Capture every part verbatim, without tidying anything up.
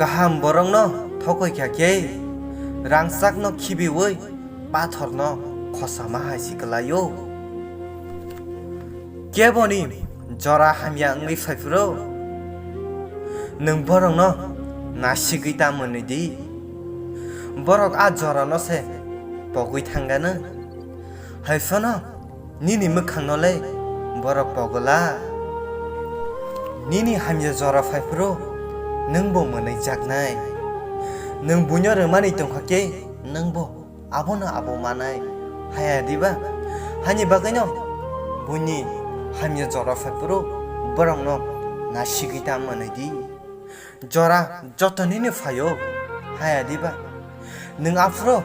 Kaham borokno thokoi kha khe, rangchakno khibiwi pathorno khosama hai si kwlaio. Keboni jora hamya wngwi phai phuru, nwng borokno nasigwi ta mwnwi di. Borok a jorano se pogwi thangano. Hai phano nini mwkhangno le borok pogola. Nini hamya jora phai phuru nwng bo mwnwi jaknai. Nwng buino rwmani tongkha khe nwng bo abono abo manai. Haya diba? Hani bagwino buini hamya jora phai phuru borokno nasigwi ta mwnwi di. Jora joto nini phaio, haya diba? Nwng aphuru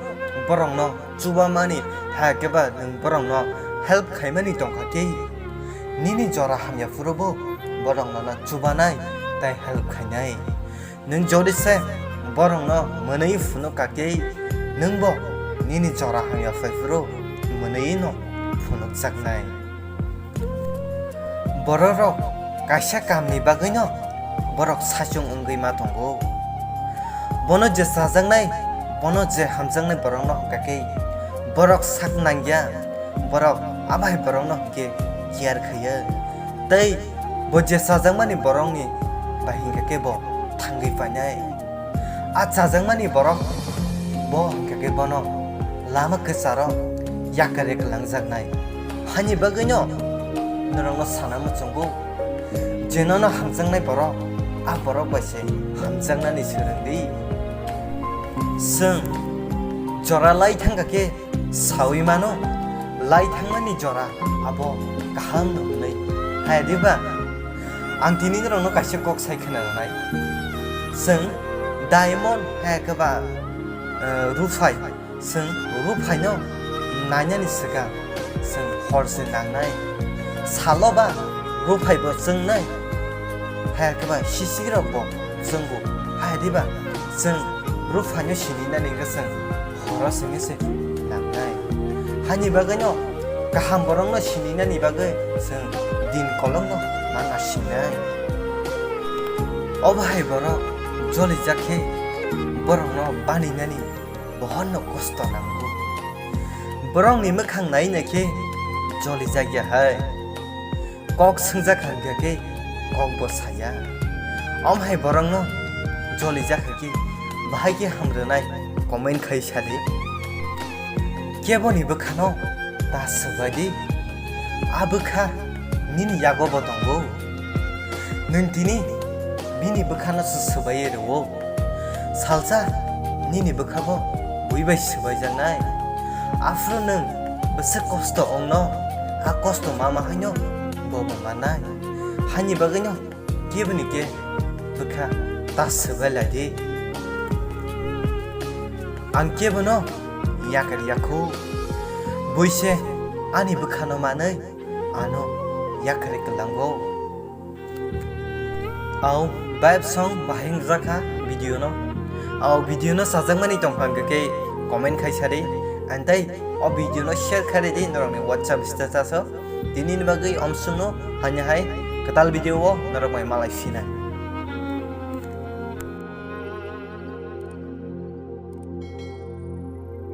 borokno chubamani, haya khe ba nwng borokno help khaimani tongkha khe, nini jora hamya phuru bo borokno no chubanai tai help khainai. Nwng jodi se borokno mwnwi phunuk kha khe, nwng bo nini jora hamya phai phuru mwnwi no phunukjaknai. Bororok kaisa kamni bagwino borok sachung wngwi ma tongo. Bono je chajaknai, bono je hamjaknai borokno hwnkha khe borok sak nangya, borok abai borokno hwnkhe care khaiya. Tei bo je chajakmani borokni bai hwnkha khe bo thangwi painai. A chajakmani borok bo hwnkha khe bono lama kwcharo yakarwi kwlangjaknai. Hani bagwino norokno sana muchungo, je nono hamjaknai borok, a borok bai se hamjaknani swrwng di. Chwng jora lai thangkha khe sawi mano, lai thangmani jora abo kaham no hwnwi. Hai diba? Ang tini norokno kaisa kok sai khna rwnai. Chwng diamond hai khe ba, eh, ruphai, chwng ruphaino nainani swkang chwng hor se nangnai. Salo ba ruphai bo chwngnai, hai khe ba sisik rok bo chwngo. Hai diba? Chwng ruphaino sini nani hwnkhe chwng horo simi se nangnai. Hani bagwino kaham borokno sininani bagwi chwng din kolokno ma nasingnai. Obo hai borok jolijak khe borokno baninani bohorno kosto nango. Borokni mwkhang nai nai khe jolijak ya hai. Kok swngjak hwnkha khe kok bo saya. Om hai borokno jolijak hai khe bahai khe hamrwnai comment khai sadi. Keboni bwkhano ta swbai di. A bwkha nini yago bo tongo. Nwng tini bini bwkhano se swbaiwi rwo. Salsa nini bwkha bo bui bai swbaijaknai. Aphuru nwng bwswk kosto wngno, a kosto ma ma haino bo bo mannai. Hani bagwino keboni khe bwkha ta swbai lai di. Ang kebono yakar yakho. Buise ani bwkhano manwi ano yakarwi kwlango. Au vibe song bahai wngjakha video no. Au video no sajakmani tongkha hwnkhe comment khai sadi. Antai o video no share khai di norokni WhatsApp status o. Tini ni bagwi omsungno hanya hai kwtal video o norok mai malai sinai.